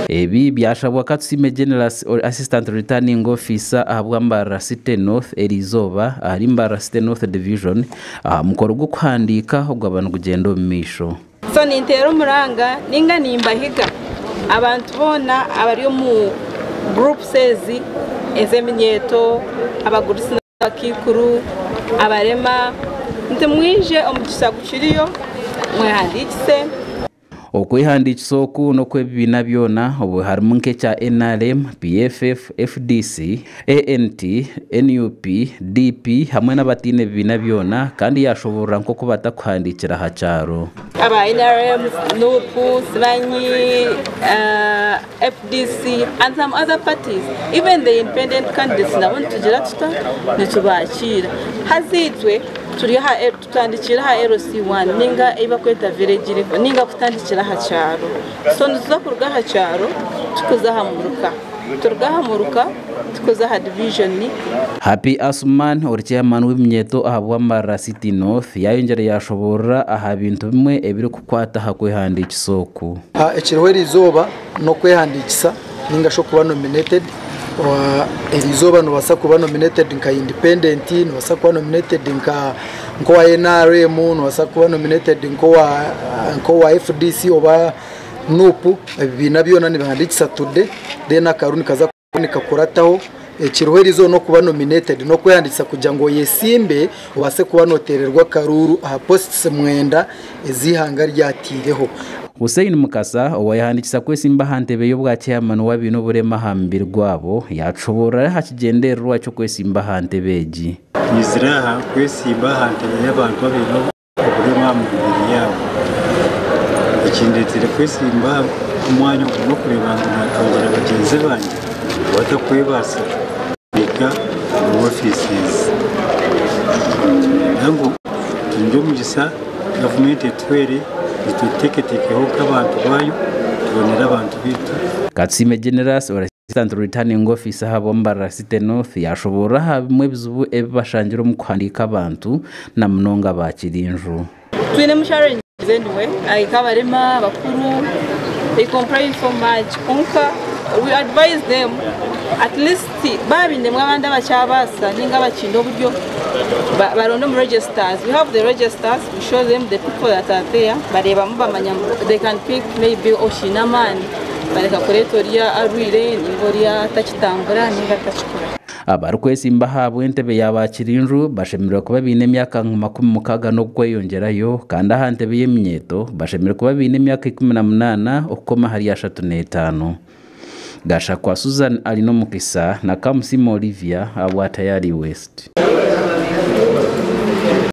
Ebi byashabwa Katusiime Generous ori Assistant Returning Officer ahabwa Mbarara City North eriizooba ahari Mbarara City North Division aha mukoro gw'okuhandiika ogwaba nigugyenda omu maisho. So ninteera omuranga ninga nimbahiga abantu boona abari omu groups ezi ez'eminyeeto, abagurusi n'abakaikuru, abarema nti mwije omugisha gukiriyo mwehandiikise. Okwehandiikisa oku n'okw'ebibiina byona obwo harimu nk'ekya NRM, PFF, FDC, ANT, NUP, DP hamwe n'abataine bibiina byona kandi yaashoboorora nk'oku batakuhandiikira aha kyaro. Aba nrm, NUP, simanyi FDC and some other parties even the independent candidates nabo nitugira tuta nitubakiira haza itwe turi aha tutandikira aha LC1 ninga ei bakweta village level ninga kutandikira aha kyaro so nituza kuruga aha kyaro tukuza aha muruka turuga aha muruka tukuza aha division. Happy Asuman ori chairman w'eminyeeto ahabwa Mbarara City North yayongyera yashoboorora aha bintu bimwe ebirikukwata aha kwehandiikisa oku. Ekiriho eriizooba n'okwehandiikisa ninga shi okuba nominated. Eriizooba noobaasa kuba nominated nka independent, noobaasa kuba nominated nk'owa NRM, noobaasa kuba nominated nk'owa FDC oba NUP. Ebibiina byona nibihandiikisa today then akaru nikaza kuba nikakurataho. Ekiriho eriizooba n'okuba nominated, n'okwehandiikisa kugira ngu oyesimbe obaase kuba nooteererwa akaruuru aha posts mwenda ezi eihanga ryataireho. Hussein Mukasa owayehandiikisa kwesimba aha ntebe y'obwa chairman w'abaine oburema aha mubiri gwabo yatushoboorora aha kigyendererwa ky'okwesimba aha ntebe egi. Nyizire aha kwesimba aha ntebe y'abantu abaine oburema aha mibiri yaabo. Ekindeteire kwesimba aha mwanya ogu n'okureeba ngu natongyera bagyenzi bangye abatarikwebaasa kuhika omu ofiisi ezi. Niinyenda ngu tungye omugisa gavumenti etuhwere etuteekateekeho nk'abantu baayo tubonere abantu baitu. Katusiime Generous ori Assistant Returning Officer ahabwa Mbarara City North yaashoboorora aha bimwe ebizibu ebi bashangire omu kuhandiika abantu na munonga aba Kirinju. Twinemu challenges anyway like abarema, abakuru they complain so much kwonka we advise them at least baaba bainemu abandi abakyabaasa ninga abakiine oburyo baronde omu registers we have the registers we show them the people that are there bareebamu bamanya ngu they can pick maybe okiine amaani bareka kureeta oriya arwaire ninga oriya atakitambura ninga atakikora. Abarikwesimba ahabw'entebe ya Bakirinju bashemereire kuba baine emyaka nka 60 n'okweyongyerayo kandi aha ntebe y'eminyeeto bashemereire kuba baine emyaka 18 okukoma ahari 35. Gashakwa Susan Alinomukisa na Kamusiime Olivia ahabwa Tayari West.